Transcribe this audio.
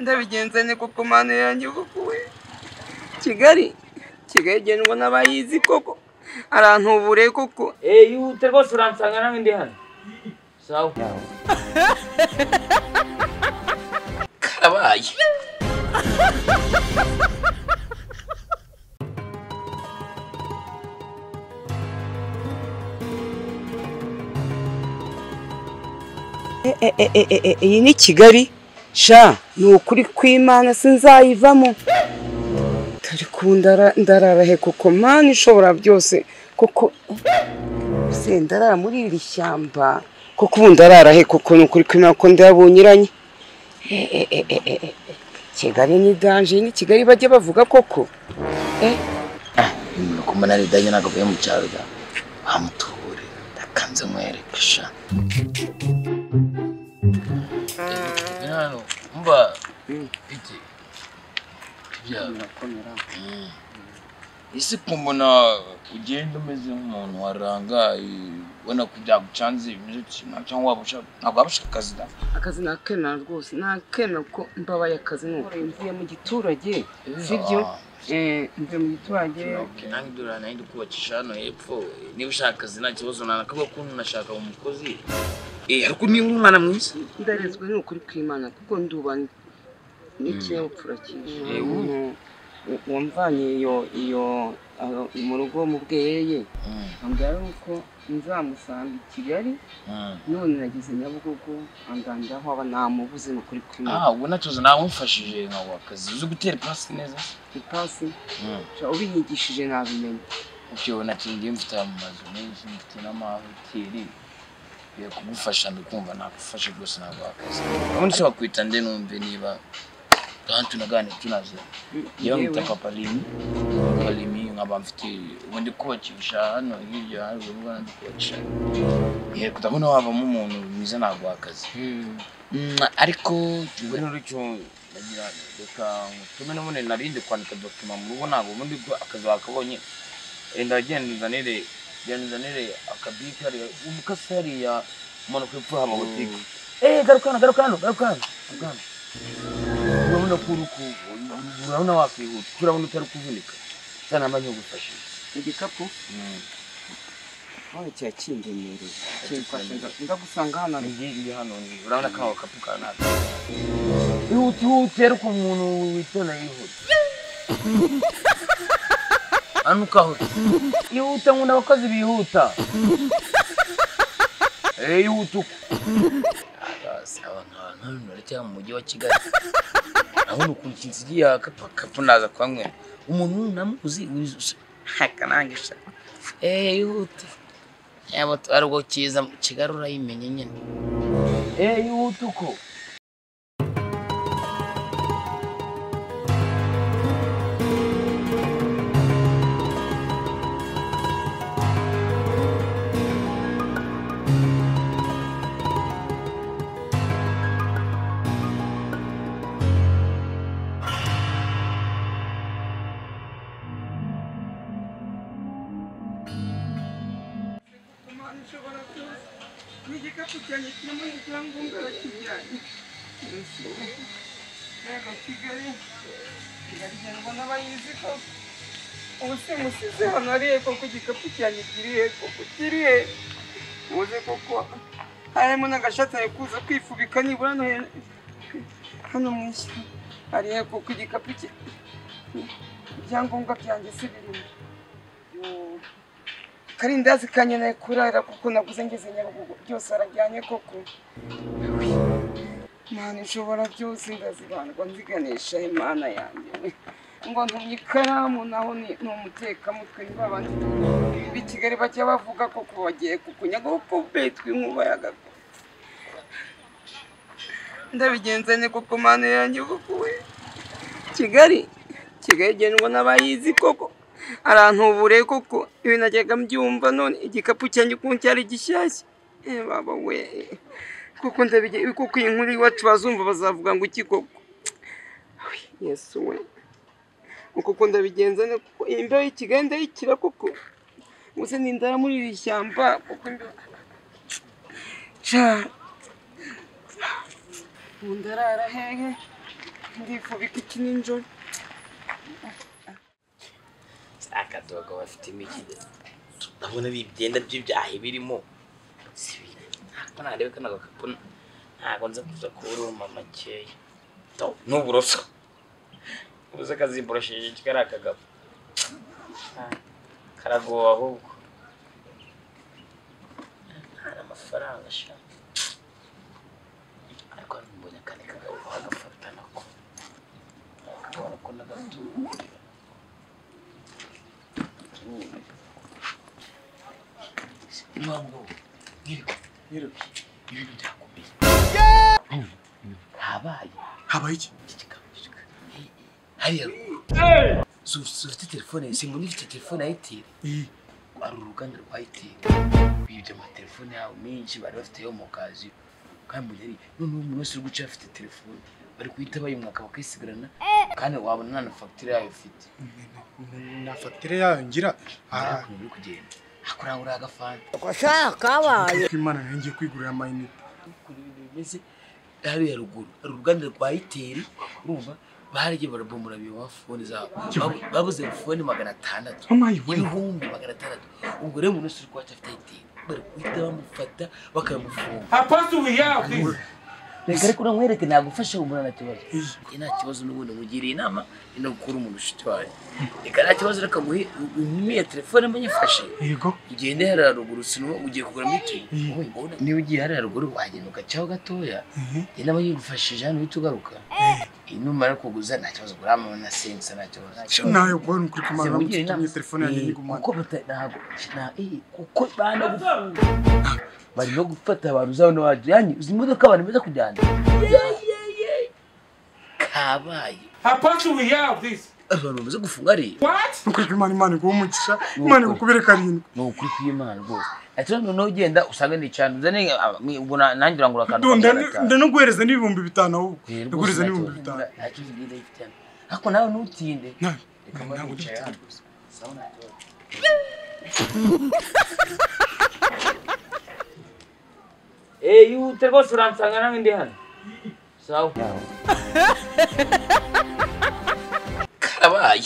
Ndabigenza ne koko Mana yanjye koko we. Kigali Kigali gendwa n'abayizi koko. Arantubure koko. Yihute rwose uransanga nange ndi hano. Sawa. Karabaye. Iyi ni Kigali sha, ni ukuri kw'Imana sinzayivamo. Turi kundara ndarara he koko Mana ishobora byose koko se ndarara muri iri shyamba koko ubu ndarara he koko ni ukuri kw'Imana ko ndabunyiranye. Kigali ni danger, ni Kigali bajye bavuga koko. Umuntu kumana ari danger nagavuye mu cyaro da. Bamuture ndakanze mwereke sha. Hano umva ite birakomera. Ese kumbona ugenda umeze nk'umuntu warangaye ubona ko byagucanze bimeze cyangwa waba ntabwo waba ushaka akazi da? Akazi nakemera rwose, nakemera ko mbabaye akazi nuko mvuye mu giturage, sibyo? Mvuye mu giturage. Nange dore nari ndi kubakisha hano hepfo, niba ushaka akazi nta kibazo nanakavuga ko nashaka umukozi. Ariko niba uri umwana mwiza ndarezwe ni ukuri kw'Imana kuko nduba n'ikinyabupfura cyinshi. Wamvanye iyo mu rugo mu Bweyeye ambwira yuko nzamusanga i Kigali, none nageze Nyabugogo andandaho aba namubuze ni ukuri kw'Imana. Ubwo natuze namufashije nkaguha akazi. Uzi gutera ipasi neza? Ipasi ubinyigishije nabimenya. Ubyo nakingiye mfite amazu menshi, mfite n'amahoteli kugufasha ndikumva nagufasha rwose naguha akazi. Ubundi se wakwita nde numve niba kandi tunaganira tunaze. Yewe mwita Papa Limi. Papa Limi nkaba mfite ubundi kubakisha hano hirya hari urubuga ndi kubakisha. Yego ndabona wavamo umuntu mwiza naguha akazi. Ariko ubwo n'uricyo ndagira reka ngutume n'ubundi narinde kwandika document mu rugo ntabwo ubundi akazi wakabonye. Ndagenda nzanire akabiki hariya umukasi hariya umanuka hepfo haba butike. Garuka hano garuka hano garuka hano. Urabona ko urabona wakwihuta, urabona utari kuvunika. Sana namba nyogufashije. Igikapu? None cyakindemereye. Kimfashe ndagusanga hano ngiye hano urabona ko akapu kanaka. Ihute ariko umuntu witona yihuta. Anukaho. Yihuta nkunda abakozi bihuta. Yihuta uko. Abantu baracyari mu mujyi wa Kigali. Urabona ukuntu kinsigiye akapu naza kwa umuntu namuzi akanangisha. Yihuta. Yaba arubwo kiza Kigali urayimenye nyine. Yihuta uko. Igikapu cyanjye kirimo ibyangombwa arakijyanye. Mbega Kigali Kigali gendwa n'abayizi koko. Ubu se musize hano harihe koko igikapu cyanjye kirihe koko kirihe? Muze koko harimo n'agashati ari kuza kwifubika nibura hano mu ishyamba harihe koko igikapu cye ibyangombwa byanjye se birimo. Karindazi kanyeneye kurara kuko naguze ngeze Nyabugogo byose arajyanye koko. Mana ishobora byose ndazibandwa nziganisha Imana yanjye. Ngo ntumye ikaramu naho ni umutekamutwe babandi b'i Kigali bajya bavuga koko bagiye kukunyaga kuko betwa inkuba y'agako. Ndabigenza ne koko Mana yanjye koko we. Kigali Kigali gendwa n'abayizi koko. Arantubure koko ibi najyaga mbyumva none igikapu cyanjye ukuntu cyari gishyashya. Baba we kuko ndabige kuko iyi nkuru iwacu bazumva bazavuga ngo iki koko. Yesu we kuko ndabigenza kuko imbeho y'i Kigali ndayikira koko. Gusa nindara muri iri shyamba kuko imbeho Ndarara hehe? Ndifubika iki nijoro? Akadogo bafite imiki. Ndabona ibyenda by'ibyahi birimo. Ntabwo narebe kana gakapu. Ntabwo nza kuza kuruma makeya. To, n'uburoso. Ubuze kazimborosheje kikari akagabo. Karagowe ahubwo. Nta amafaranga sha. Ariko mbonye akandi kagabo bagafata nako. Akabona ko nagatura. Iwango, nyiri, ibintu byakomeye. Habaye. Habaye iki? Hariya. Ufite telefone, simbona ufite telefone ya Airtel. Ari uruganda rwa Airtel. Bibye amatelefone yabo menshi bari bafite yo mu kazi. Kandi mbonye noneho umuntu wese uri guca afite telefone. Bari guhita bayimwaka bakayisigarana kandi wabona nta na fagitire yayo ufite. Na fagitire yayo ngira. Ukuntu uri kugenda. Hakurangura agafanta. Kabaye. Imana ngiye kwigurira amayinite. Ukuntu ibintu bimeze hariya ruguru. Hari uruganda rwa Airtel, urumva baragiye barabomora biba fone zabo. Babuze fone 600. 600,000. Ubwo rero umuntu wese uri kwaca afite Airtel. Bari guhita bamufata bakamufunga. Apostle we have this. Reka ariko uramwereke nagufasha umuntu nta kibazo. Nta kibazo n'ubundi mugiriye inama ino gukura umuntu ushuti wawe. Reka nta kibazo reka muhe umiye telefone mbanyifashe. Yego. Ugende hariya ruguru sinuma ugiye kugura mituyu. Niba ugiye hariya ruguru wagenda ugacaho gatoya. Inama yigufashije hano uhita ugaruka. Numara kuguza nta kibazo gurama na sensa nta kibazo. Nayo gwa nukuri kumara mutumye telefone yanjye nyigumana. Kuko ntago kuko bana bari no gufata abantu uzabona wajyanye uzi imodoka abantu beza kujyana. Kabaye. Apostle we have this. Abantu bamaze gufunga ari. What? Nukuri kw'Imana Imana iguhe umugisha, Imana igukubere karindwi. Ni ukuri kw'Imana rwose. Ati noneho ugenda usanga ni cyane uzane ubona nanjye urangura akantu. Ndanaguhereza n'ibihumbi 5 ahubwo. Ndaguhereza n'ibihumbi 5. Nta kibazo ngiye ifite. Ariko nawe ntutinde. Reka ntabwo nicaye hano. Sawa nta kibazo. Yihute rwose uransanga nange ndi hano. Sawa. Karabaye.